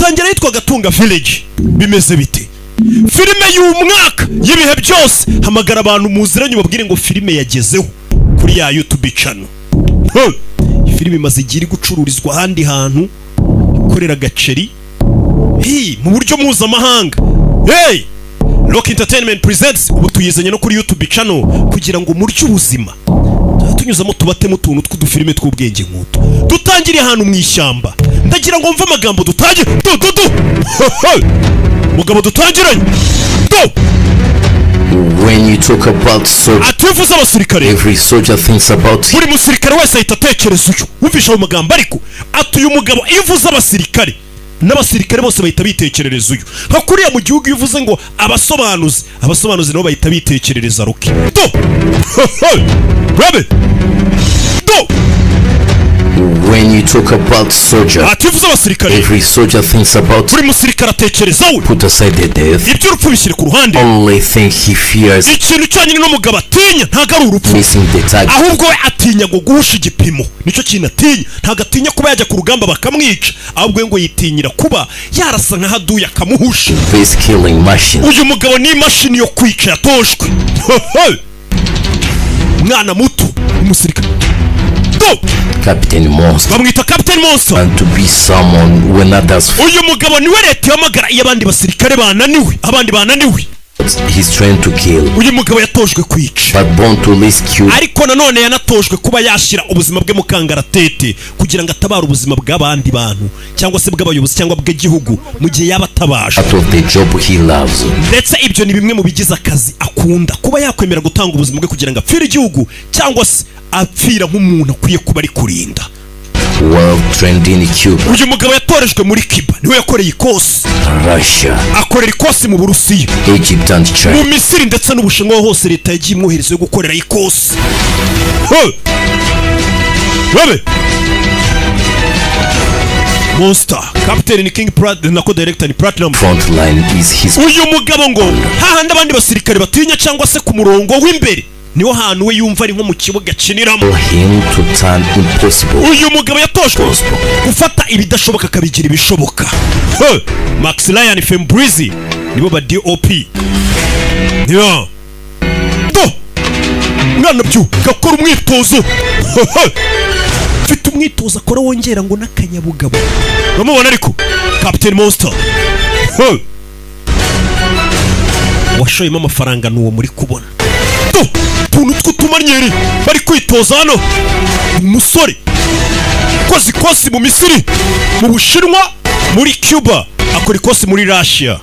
Dutangira yitwa Gatunga Village. Bimeze bite? Filime y'umwaka y'ibihe byose. Hamagara abantu muziranye, ubabwire ngo filime yagezeho kuri ya YouTube channel. Huh! Filime imaze igihe iri gucururizwa ahandi hantu, ikorera agaceri hey, mu buryo mpuzamahanga. Hey! Rock Entertainment Presents ubu tuyizanye no kuri YouTube channel kugira ngo murye ubuzima tunyuzamo, tubatemo utuntu tw'udufilime tw'ubwenge nk'utu. Dutangiriye ahantu mu ishyamba. Ndagira ngo mve amagambo dutangire du du du. Mugabo dutangiranye do. When you talk about soldier, Ati iyo uvuze abasirikare, every soldier thinks about buri musirikare wese ahita atekereza uyu. Wumvishe ayo magambo? Ariko ati uyu mugabo, iyo uvuze abasirikare, n'abasirikare bose bahita bitekerereza uyu. Nka kuriya mu gihugu iyo uvuze ngo abasobanuzi, abasobanuzi nabo bahita bitekerereza Rocky. Do rabe do. When you talk about soldier, Ati iyo uvuze abasirikare, every soldier thinks about buri musirikare atekereza we. put aside the death. Iby'urupfu bishyire ku ruhande. Only thing he fears Ikintu cyonyine n'umugabo atinya ntabwo ari urupfu, missing the target. ahubwo we atinya ngo guhusha igipimo. Nicyo kintu atinya. Ntabwo atinya kuba yajya ku rugamba bakamwica, ahubwo we ngo yitinyira kuba yarasa nka haduye akamuhusha. Base killing machine. Uyu mugabo ni imashini yo kwica yatojwe. Mwana muto, umusirikare do. Captain Monster. Bamwita Captain Monster. And to be someone when others Uyu mugabo niwe leta ihamagara iyo abandi basirikare bananiwe, abandi bananiwe. He's trained to kill, Uyu mugabo yatojwe kwica, but born to rescue. ariko nanone yanatojwe kuba yashyira ubuzima bwe mu kangaratete kugira ngo atabare ubuzima bw'abandi bantu, cyangwa se bw'abayobozi, cyangwa bw'igihugu mu gihe yaba atabaje. Out of the job he loves. Ndetse ibyo ni bimwe mu bigize akazi akunda, kuba yakwemera gutanga ubuzima bwe kugira ngo apfire igihugu, cyangwa se apfira nk'umuntu akwiye kuba ari kurinda. Well trained in Cuba, Uyu mugabo yatorejwe muri Cuba, niwe yakoreye ikosi, Russia, akorera ikosi mu Burusiya, Egypt and mu China. Misiri ndetse n'Ubushinwa. Hose leta yagiye imwohereza yo gukorera ikosi. Hey! Babe Monster, Captain ni King Prat, nako director ni Platinum. Front line is his Uyu mugabo ngo hahandi abandi basirikare batinya, cyangwa se ku murongo w'imbere, niho hantu we yumva ari nko mu kibuga akiniramo. Him to turn impossible Uyu mugabo yatojwe possible. gufata ibidashoboka akabigira ibishoboka. Hey! Max Ryan Fembrizi nibo ba DOP. Yeah. Do mwana byuka, gakora umwitozo. Mfite umwitozo akora wongera ngo n'akanyabugabo. Uramubona ariko Captain Monster. Hey! Washoyemo amafaranga ni uwo muri kubona. Do utuntu tw'utumanyeri bari kwitoza hano. Umusore koze ikosi mu Misiri, mu Bushinwa, muri Cuba, akora ikosi muri Russia,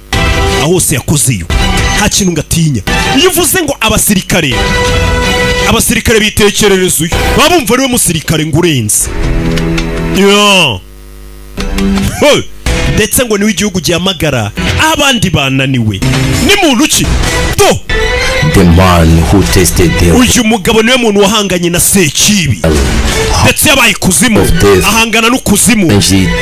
aho hose yakozeyo nta kintu ngatinya. Iyo uvuze ngo abasirikare, abasirikare bitekerereza uyu, baba bumva ariwe musirikare ngo urenze. Yeah. Hey! Ndetse ngo niwe igihugu gihamagara aho abandi bananiwe. Ni muntu ki? Do. The man who tested the Uyu mugabo niwe muntu wahanganye na Sekibi, ndetse yabaye ikuzimu, ahangana n'ukuzimu,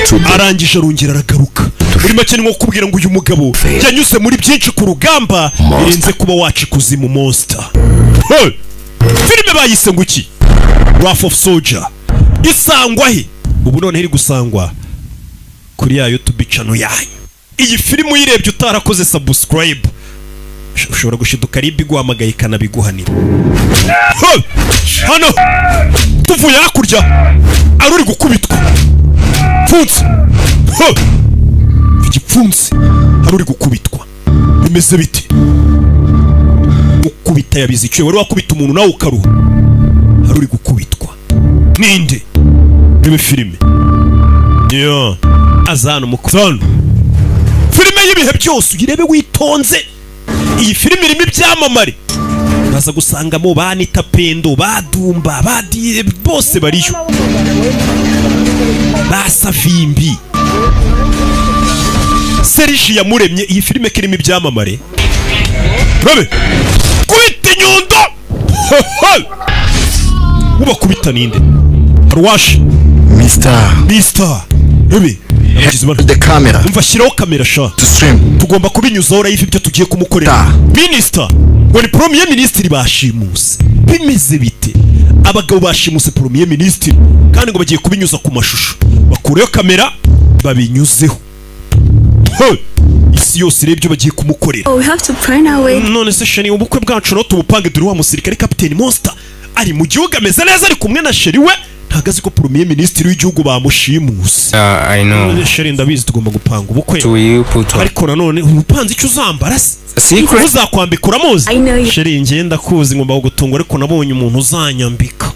to the arangije arongera aragaruka. Muri make ni nko kukubwira ngo uyu mugabo yanyuze muri byinshi ku rugamba, birenze kuba waca ikuzimu. Monster. Hey! Filime bayise ngo iki? Wrath of Soldier. Isangwa he ubu noneho? Iri gusangwa kuri ya YouTube channel yanyu. Iyi filime uyirebye utarakoze subscribe, ushobora gushiduka RIB iguhamagaye ikanabiguhanira. Hey! Hano tuvuye hakurya, ari uri gukubitwa pfunsi. Hey! Igipfunsi, hari uri gukubitwa. Bimeze bite? Gukubita yabize icyo wari wakubita umuntu nawe ukaruha. Hari uri gukubitwa, ninde? Rebe filime. Yeah. Aza hano mukozano. Filime y'ibihe byose, uyirebe witonze. Iyi filime irimo ibyamamare, baza gusangamo ba Anita Pendo, ba Dumba, ba Dire, bose bariyo, ba Savimbi, Serge Yamuremye. Iyi filime ko irimo ibyamamare, rabe kubita inyundo ubakubita ninde? Hari uwashe. Mister, Mister, rebe abagizi ba the camera Umva, shyiraho kamera sha. to stream. Tugomba kubinyuzaho live ibyo tugiye kumukorera. Ta. Minisita, ngo ni premier ministre bashimuse. Bimeze bite? Abagabo bashimuse premier ministre, kandi ngo bagiye kubinyuza ku mashusho. Bakureyo kamera babinyuzeho. Hey! Isi yose irebye ibyo bagiye kumukorera. Oh, we have to plan our way. None se chéri, ubukwe bwacu no tubupange? Dore wa musirikare Kapiteni Monster ari mu gihugu, ameze neza, ari kumwe na chéri we, ntabwo azi ko premier minisitiri w'igihugu bamushimuse. I know. Chéri, ndabizi tugomba gupanga ubukwe. Will you put on? Ariko nanone upanze icyo uzambara se? Secret? Uzakwambika uramuzi? I know you. Chéri, njye ndakuzi, ngomba kugutunga, ariko nabonye umuntu uzanyambika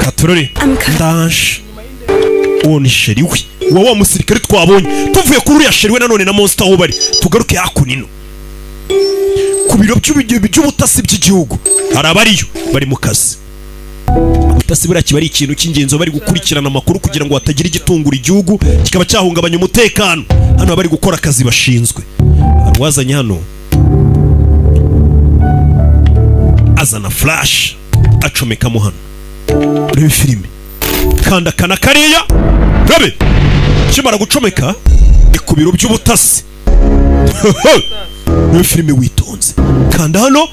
katurore. I'm coming. Ndaje. Uwo ni chéri we wa musirikare twabonye. Tuvuye kuri uriya chéri we nanone na Monster aho bari, tugaruke hakuno ku biro by'ubutasi by'igihugu. Hari abariyo bari mu kazi. Ubutasi buriya kiba ari ikintu cy'ingenzi, bari gukurikirana amakuru kugira ngo hatagira igitungura igihugu kikaba cyahungabanya umutekano. Hano baba bari gukora akazi bashinzwe. Hari uwazanye hano, azana flash acomekamo hano. Urebe filime, kanda kana kariya rabe kimara gucomeka, ni ku biro by'ubutasi. Urebe filime witonze, kanda hano.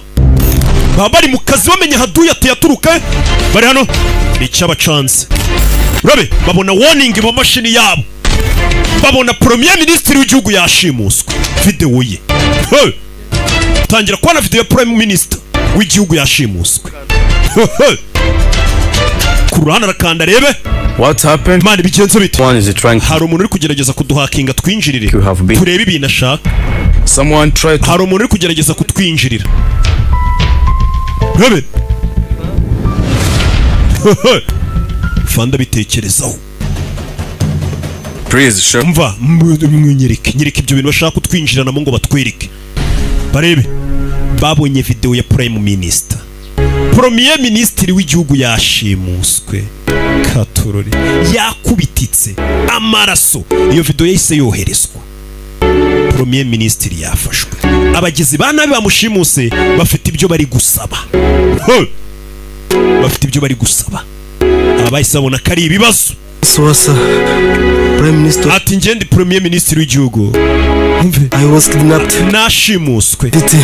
Baba bari mu kazi, bamenya haduye ateye aturuka. Bari hano ni icyabacanze. Urabe babona warning mu mashini yabo, babona premier minisitiri w'igihugu yashimuswe, videwo ye. Hey! Tangira kubona video ya prime minister w'igihugu yashimuswe. Hey! Ku ruhande arakanda arebe. What happened? Imana, ibigenzo bite? One is trying to Hari umuntu uri kugerageza kuduhakinga twinjirire. You have been- Turebe ibintu ashaka. Someone tried to Hari umuntu uri kugerageza kutwinjirira, rebe fanda bitekerezaho. Please show Mva nyereke, nyereke ibyo bintu bashaka kutwinjiranamo ngo batwereke. Barebe, babonye video ya prime minister, premier minisitiri w'igihugu yashimuswe, katurore yakubititse amaraso. Iyo video yahise yoherezwa. Premier minisitiri yafashwe, abagizi ba nabi bamushimuse bafite ibyo bari gusaba. Hey! Bafite ibyo bari gusaba. Aba bahise babona ko ari ibibazo. Swasa, Prime Minister, Ati njye ndi premier minisitiri w'igihugu. Umve. I was kidnapped. Nashimuswe. Titi.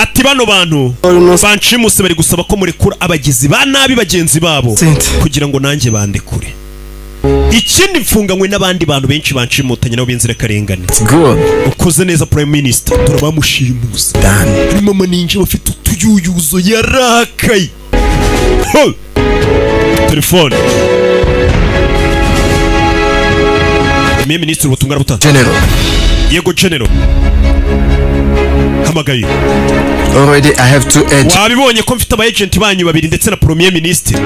Ati bano bantu banshimuse bari gusaba ko murekura abagizi ba nabi bagenzi babo Sente. kugira ngo nanjye bandekure. Ikindi, mfunganywe n'abandi bantu benshi banshimutanye nabo b'inzirakarengane. It's good. Ukoze neza, prime minister. Turabamushimuse. Done. Harimo amaninja bafite utuyuyuzo, yarakaye. Ho! Telefone, premier minisitiri, ubutumwa arabutanze. General, Yego general, hamagaye. Already I have two agents. Wabibonye ko mfite aba agent banyu babiri ndetse na premier ministre.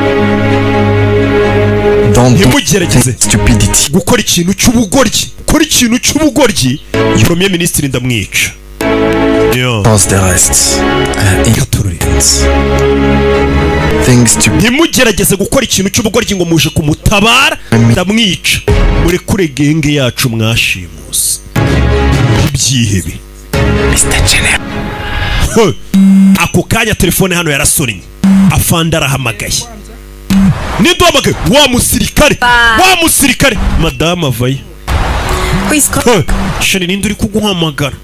Don't do Ntimugerageze stupidity. gukora ikintu cy'ubugoryi. Gukora ikintu cy'ubugoryi, premier ministre ndamwica. Yo. Pass the rest. Gaturure. Things to Ntimugerageze gukora ikintu cy'ubugoryi ngo muje kumutabara, ndamwica. Murekure gang yacu mwashimuse ibyihebe. Mr. General. He! Ako kanya telefone hano yarasonnye, afande arahamagaye. Ninde uhamagaye? Wa musirikare, wa musirikare. Madamu avayo. Who is calling? He! Chéri, ninde uri kuguhamagara?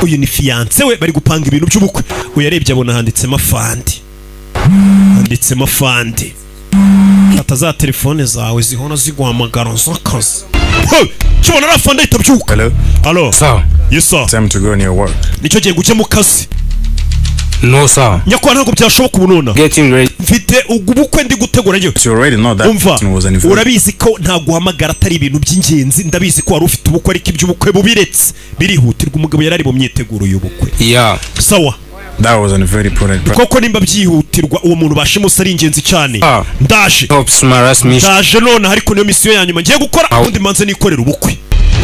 Uyu ni fiancé we, bari gupanga ibintu by'ubukwe. Uyu yarebye abona handitsemo afandi, handitsemo afandi. Fata za telefone zawe zihora ziguhamagara z'akazi. He! Kibona ari afande ahita abyuka. Hello? Halo. Sir. Yes sir. Time to go on your work. Nicyo gihe ngo ujye mu kazi. No, sir. Nyakubahwa, ntabwo byashoboka ubu nonaha. Getting ready. Mfite ubukwe ndi gutegura njyewe. You already know that Umva, was an event. urabizi ko ntaguhamagara atari ibintu by'ingenzi. Ndabizi ko wari ufite ubukwe, ariko iby'ubukwe bubiretse, birihutirwa. Umugabo yari ari mu myiteguro y'ubukwe. Yeah. Sawa. That was a very important. Koko nimba byihutirwa, uwo muntu bashimuse ari ingenzi cyane. Ah. Ndaje. Helps my last mission. Ndaje nonaha, ariko niyo misiyo ya nyuma ngiye gukora, ubundi manze nikorera ubukwe.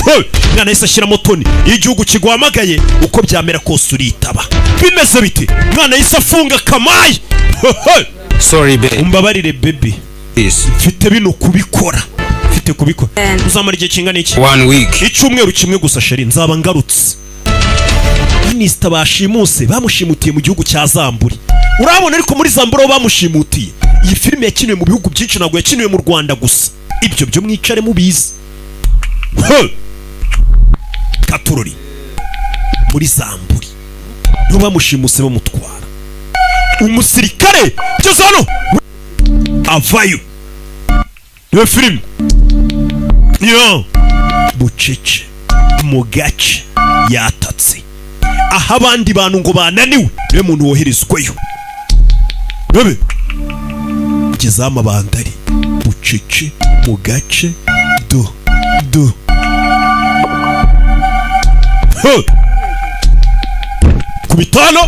Hey! Mwana yahise ashyiramo toni. Iyo igihugu kiguhamagaye, uko byamera kose uritaba. Bimeze bite? Mwana yahise afunga kamayi. Hey! Sorry, babe. Umbabarire baby. Please. Mfite bino kubikora, mfite kubikora. Uzamara igihe kingana iki? One week. Icyumweru kimwe gusa chéri, nzaba ngarutse. Minisita bashimuse bamushimutiye mu gihugu cya Zamburi, urabona? Ariko muri Zamburi aho bamushimutiye, iyi filime yakiniwe mu bihugu byinshi, ntabwo yakiniwe mu Rwanda gusa. Ibyo byo mwicare mubizi. He! Katurori, muri Zamburi niho bamushimuse bamutwara. Umusirikare ngeze hano avayo. Niyo filime yo bucece. Mu gace yatatse aho abandi bantu ngo bananiwe, niwe muntu woherezwayo. Bebe gezaho amabandari bucece mu gace do do. He! Ku bitanu,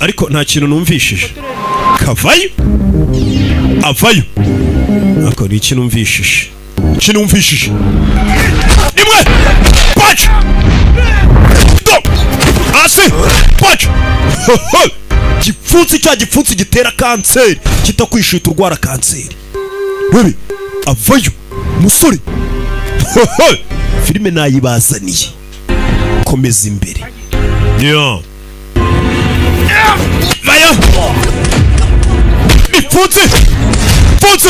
ariko nta kintu numvishije. Kavayo, avayo, ariko ni iki numvishije? Iki numvishije rimwe, punch do hasi, punch. Gipfunsi, cya gipfunsi gitera kanseri, kitakwishita urwara kanseri. Rebe, avayo musore. Filime nayibazaniye, komeza imbere. Yo vayo, bipfunsi pfunsi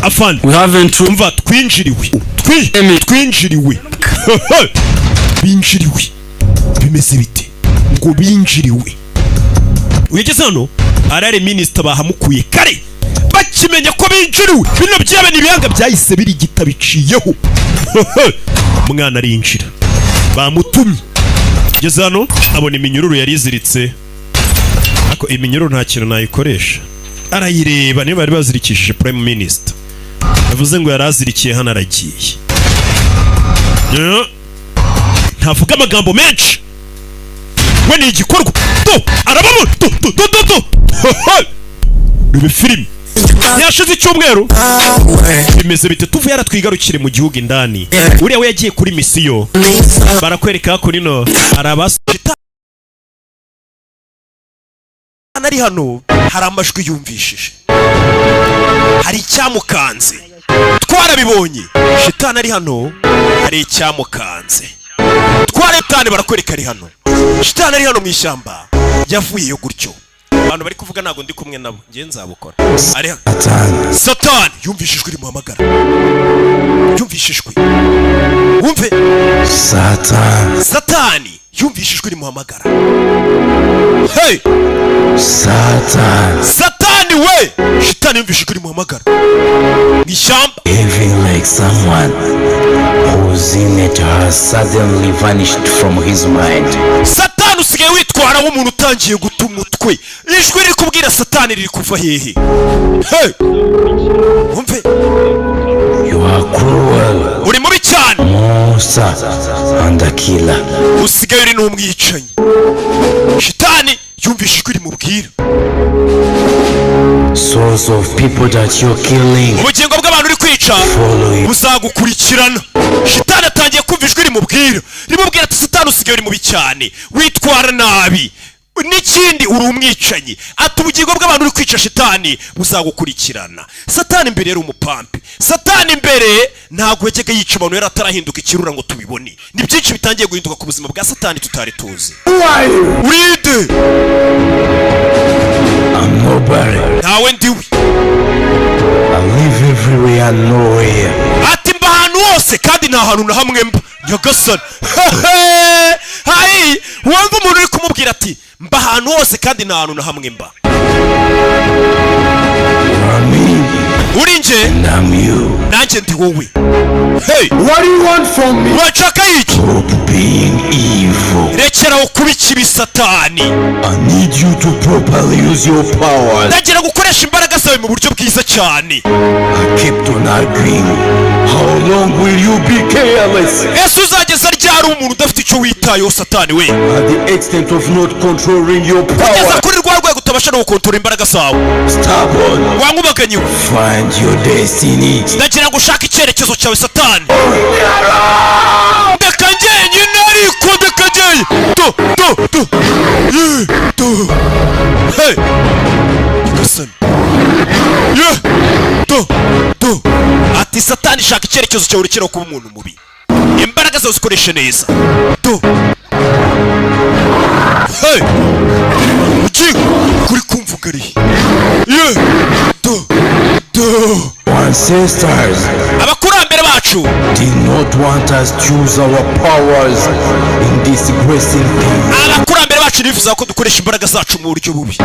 afande. We haven't Umva, twinjiriwe, twinjiriwe, binjiriwe. Bimeze bite ngo binjiriwe? Ugeze hano arare minisita bahamukuye kare bakimenya ko binjiriwe. Bino byaba ni ibihanga byahise birigita biciyeho. Umwana arinjira, bamutumye. Ugeze hano abona iminyururu yari iziritse, ariko iminyururu nta kintu nayikoresha. Arayireba, niyo bari bazirikishije prime minister, yavuze ngo yari azirikiye hano, aragiye. Ntavuga amagambo menshi, we ni igikorwa. Do, arababona, do do do do do. Rebe filime yashize icyumweru. Bimeze bite? Tuvuye yaratwigarukire mu gihugu indani. Uriya we yagiye kuri misiyo, barakwereka ko nino hari abasita ari hano, hari amajwi yumvishije, hari icyamukanze, twarabibonye. Shitani ari hano, hari icyamukanze, twaretane. Barakwereka ari hano, shitani ari hano mu ishyamba, yavuyeyo gutyo. Abantu bari kuvuga, ntabwo ndi kumwe nabo, njye nzabukora. Ari hano. Satani yumvise ijwi rimuhamagara, yumvise ijwi, wumve. Satan. Satani yumvise ijwi rimuhamagara. Hey! Satan. Satani we, shitani yumvise ijwi rimuhamagara mu ishyamba. Behaving like someone whose image has suddenly vanished from his mind. Satani, usigaye witwara nk'umuntu utangiye guta umutwe. Ijwi riri kubwira Satani riri kuva hehe? Hey! Wumve. You are cruel, Uri mubi cyane, monster, and a killer. usigaye uri n'umwicanyi. Shitani yumvishe ijwi rimubwira. Souls of people that you're killing Ubugingo bw'abantu uri kwica follow you. buzagukurikirana. Shitani atangiye kumva ijwi rimubwira, rimubwira ati: "Satani, usigaye uri mubi cyane, witwara nabi, n'ikindi uri umwicanyi." Ati: "Ubugingo bw'abantu uri kwica, shitani, buzagukurikirana." Satani imbere yari umupampi. Satani imbere ntabwo yajyaga yica abantu, yari atarahinduka ikirura ngo tubibone. Ni byinshi bitangiye guhinduka ku buzima bwa Satani tutari tuzi. Urinde? I'm nobody. Ntawe ndiwe. I live everywhere and nowhere. Ati: "Mba ahantu hose kandi nta hantu na hamwe mba." Nyagasani, hayi, wumva umuntu uri kumubwira ati: "Mba ahantu hose kandi nta hantu na hamwe mba." You are me, Uri njye, and I'm you. nanjye ndi wowe. Hey! What do you want from me? Urashaka iki? Stop being evil. Rekeraho kuba ikibi, Satani. I need you to properly use your powers. Ndagira gukoresha imbaraga zawe mu buryo bwiza cyane. I kept on arguing. How long will you be careless? Ese uzageza ryari umuntu udafite icyo witayeho, Satani we? At the extent of not controlling your Kugeza power. kuri rwa rwego utabasha no gukontorora imbaraga zawe. Stubborn. Wankubaganyiwe. Find your destiny. Ndagira ngo ushake icyerekezo cyawe, Satani. Ndeka njyenyine, ariko ndeka njyenyine. Do do do. Ye, do. Hey, nyagasani. Ye, do do. Ati: "Satani, shaka icyerekezo cyawe, urekere kuba umuntu mubi, imbaraga zawe zikoreshe neza." Do. Hey, ugiye kuri kumvuga ari ye, do do. Ancestors Abakurambere bacu did not want us to use our powers in disgracing things. Abakurambere bacu. Wacu nifuza ko dukoresha imbaraga zacu mu buryo bubi.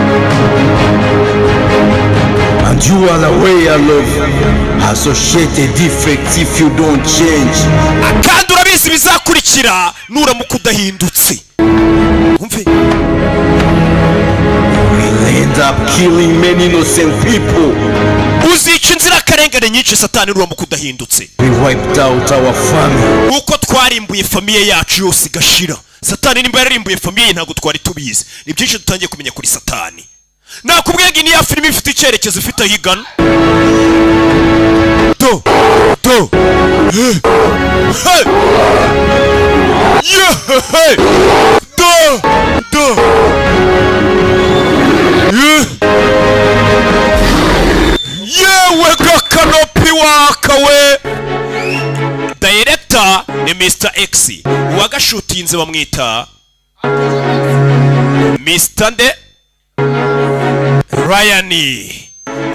And you are aware of associated defects if you don't change. Kandi urabizi bizakurikira nuramuka udahindutse, umve. We'll end up killing many innocent people. Uzica inzirakarengane nyinshi, Satani, nuramuka udahindutse. We wiped out our family. Uko twarimbuye famille yacu yose igashira. Satani nimba yararimbuye famille ye, ntabwo twari tubizi. Ni byinshi dutangiye kumenya kuri Satani. Nakubwiye ngo iyi niya filime ifite icyerekezo, ifite aho igana. Do do. He. He. Ye, he. Do do. Ye. Yewe gakanopi waka we! Director ni Mr X, uwagashutinze bamwita Mr nde? Ryan,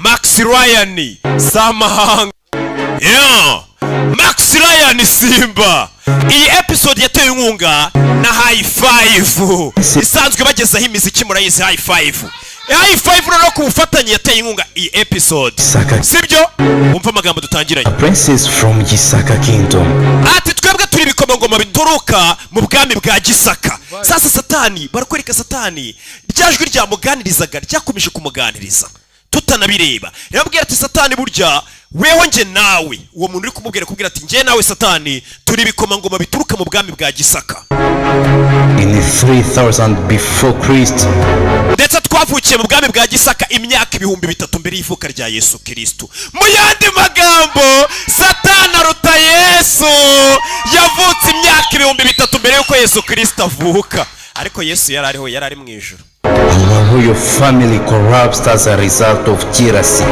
Max Ryan Samahanga. Yeah, Max Ryan Simba. Iyi episode yatewe inkunga na High Five isanzwe bagezaho imiziki, murayizi High Five. High Five noneho ku bufatanye yateye inkunga iyi episode. Saka. Sibyo? Wumva amagambo dutangiranye. Princess from Gisaka Kingdom. Ati twebwe turi ibikomangoma bituruka mu bwami bwa Gisaka. Sasa Satani, barakwereka Satani, rya jwi ryamuganirizaga ryakomeje kumuganiriza tutanabireba. Rirabwira ati: "Satani, burya weho nge nawe." Uwo muntu uri kumubwira kubwira ati: "Nge nawe Satani turi ibikomangoma bituruka mu bwami bwa Gisaka." In 3000 before Christ, Ndetse twavukiye mu bwami bwa Gisaka imyaka 3000 mbere y'ivuka rya Yesu Kirisitu. Mu yandi magambo, Satani aruta Yesu, yavutse imyaka 3000 mbere y'uko Yesu Kirisitu avuka. Ariko Yesu yari ariho, yari ari mu ijuru. Our royal family collapsed as a result of jealousy.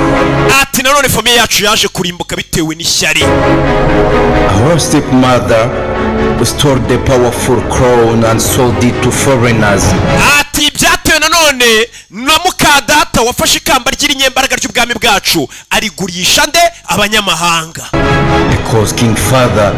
Ati nanone famille yacu yaje kurimbuka bitewe n'ishyari. Our stepmother stole the powerful crown and sold it to foreigners. Ati byatewe nanone na mukadata wafashe ikamba ry'irinyembaraga ry'ubwami bwacu, arigurisha nde? Abanyamahanga. Because King Father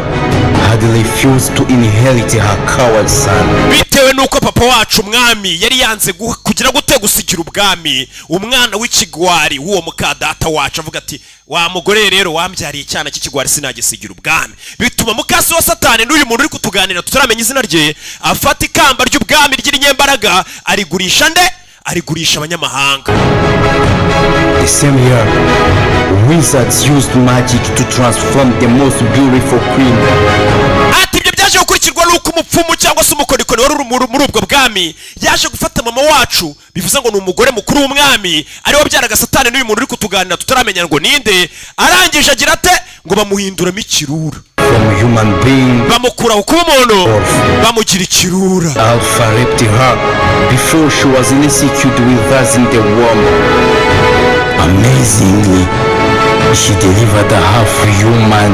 had refused to inherit her coward son. Bitewe n'uko papa wacu umwami yari yanze kugira gute? Gusigira ubwami umwana w'ikigwari w'uwo mukadata wacu, avuga ati: "Wa mugore rero wambyariye icyana cy'ikigwari, sinagisigira ubwami." Bituma mukasi wa Satani n'uyu muntu uri kutuganira tutaramenya izina rye afata ikamba ry'ubwami ry'irinyembaraga, arigurisha nde? Arigurisha abanyamahanga. The same year, wizards used magic to transform the most beautiful queen Ati ibyo byaje gukurikirwa n'uko umupfumu cyangwa se umukorikori wari uri muri ubwo bwami yaje gufata mama wacu, bivuze ngo ni umugore mukuru w'umwami, ariwe wabyaraga Satani n'uyu muntu uri kutuganira tutaramenya ngo ninde. Arangije agira ate? Ngo bamuhinduramo ikirura. From human being. Bamukura ku kuba umuntu, bamugira ikirura. Alpha raped her before she was rescued with us in the womb. Amazingly, she delivered a half human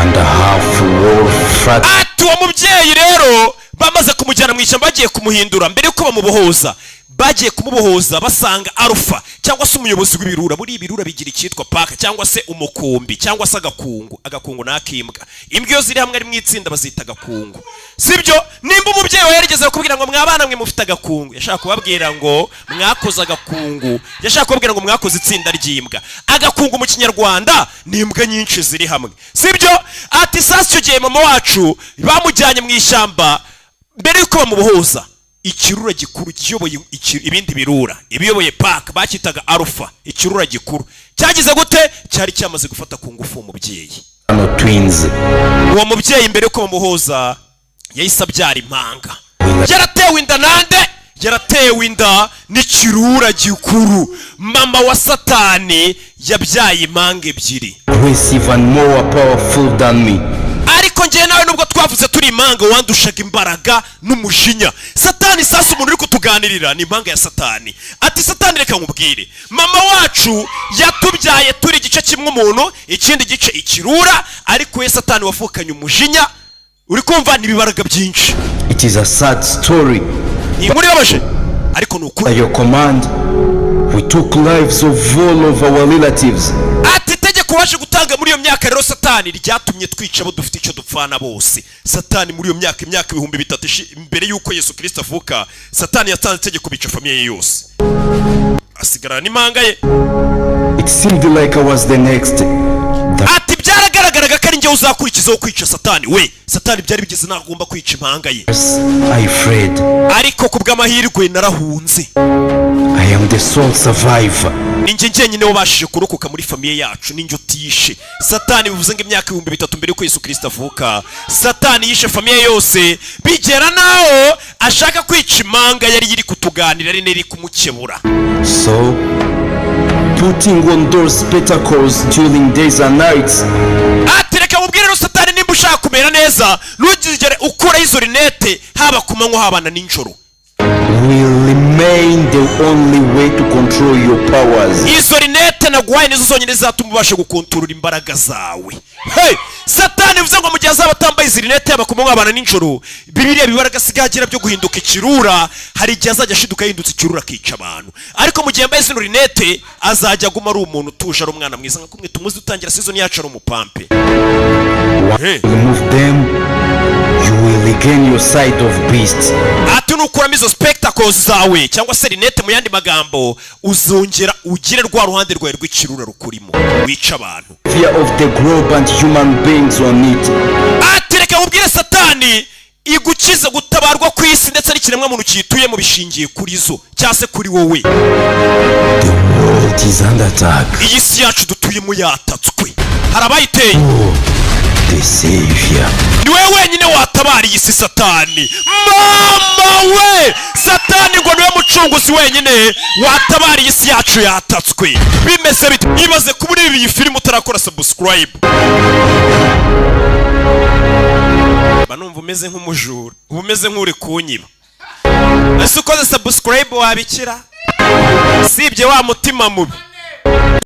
and a half wolf. Ati uwo mubyeyi rero bamaze kumujyana mu ishyamba bagiye kumuhindura, mbere yuko bamubohoza, bagiye kumubohoza basanga Alpha cyangwa se umuyobozi w'ibirura. Muri ibirura bigira icyitwa pack cyangwa se umukumbi cyangwa se agakungu. Agakungu ni ak'imbwa. Imbwa iyo ziri hamwe ari mu itsinda bazita agakungu, sibyo? Nimba umubyeyi wawe yarigeze kukubwira ngo: "Mwabana mwe mufite agakungu," yashaka kubabwira ngo mwakoze agakungu, yashaka kubabwira ngo mwakoze itsinda ry'imbwa. Agakungu mu Kinyarwanda ni imbwa nyinshi ziri hamwe, sibyo? Ati sasa icyo gihe mama wacu bamujyanye mu ishyamba, mbere y'uko bamubohoza, ikirura gikuru kiyoboye ibindi birura, ibiyoboye pack, bacyitaga Alpha. Ikirura gikuru cyagize gute? Cyari cyamaze gufata ku ngufu uwo mubyeyi. No twins. Uwo mubyeyi mbere y'uko bamuhoza yahise abyara impanga. Yaratewe inda nande? Yaratewe inda n'ikirura gikuru. Mama wa Satani yabyaye impanga ebyiri. Aggressive and more powerful than me. Ariko njyewe nawe nubwo twavuze turi impanga, wandushaga imbaraga n'umujinya. Satani sasa, umuntu uri kutuganirira ni impanga ya Satani. Ati: "Satani, reka nkubwire, mama wacu yatubyaye turi igice kimwe umuntu, ikindi gice ikirura, ariko we Satani wavukanye umujinya, uri kumva, n'ibibaraga byinshi." It is a sad story. Ni inkuru ibabaje, ariko ni ukuri. By your command, we took lives of all of our relatives. Ati itegeko waje gutanga muri iyo myaka rero, Satani. Satani ryatumye twica abo dufite icyo dupfana bose. Satani muri iyo myaka, imyaka 3000 mbere y'uko Yesu Kirisito avuka, Satani yatanze itegeko, bica famille ye yose, asigarana n'impanga ye. It seemed like I was the next. The Ati byaragaragaraga ko ari njyewe uzakurikizaho kwica Satani we. Satani byari bigeze ntabwo agomba kwica impanga ye. I fled. Ariko ku bw'amahirwe narahunze. I am the sole survivor. Ni njye njyenyine wabashije kurokoka muri famille yacu, ni njye utiyishe Satani. Bivuze ngo imyaka 3000 mbere y'uko Yesu Kirisito avuka, Satani yishe famille yose, bigera naho ashaka kwica impanga yari iri kutuganira, ari iri kumukebura. So, putting on those spectacles during days and nights Ati reka mubwire rero Satani, nimba ushaka kumera neza, ntugigere ukuraho izo rinete, haba ku manywa, haba na nijoro. will remain the only way to control your powers. Izo rinete naguhaye nizo zonyine zizatuma ubasha gukontorora imbaraga zawe. Hey! Satani, bivuze ngo mu gihe azaba atambaye izi rinete, yaba ku manywa, haba na nijoro, bibiriya bibaraga asigaye agira byo guhinduka ikirura, hari igihe azajya ashiduka yahindutse ikirura, akica abantu. Ariko mu gihe yambaye zino rinete, azajya aguma ari umuntu utuje, ari umwana mwiza, nka kumwe tumuzi dutangira season yacu ari umupampe. Hey. Remove them, you will regain your sight of beasts. Ati nukuramo izo spectacles zawe, cyangwa se rinete mu yandi magambo, uzongera ugire rwa ruhande rwawe rw'ikirura rukurimo, wica abantu. Fear of the globe and human beings on it. Ati reka nkubwire Satani, igukiza gutabarwa ku isi ndetse n'ikiremwamuntu kiyituyemo bishingiye kuri zo, cyangwa se kuri wowe. The world is under attack. Iyi si yacu dutuyemo yatatswe, hari abayiteye. The Savior. Ni wowe wenyine watabara iyi si, Satani. Mama we, Satani ngo niwe mucunguzi wenyine watabara iyi si yacu yatatswe. Bimeze bite? Ibaze kuba ureba iyi filime utarakora subscribe, mba numva umeze nk'umujura, uba umeze nk'uri kunyiba. Ese ukoze subscribe wabikira? Sibye wa mutima mubi.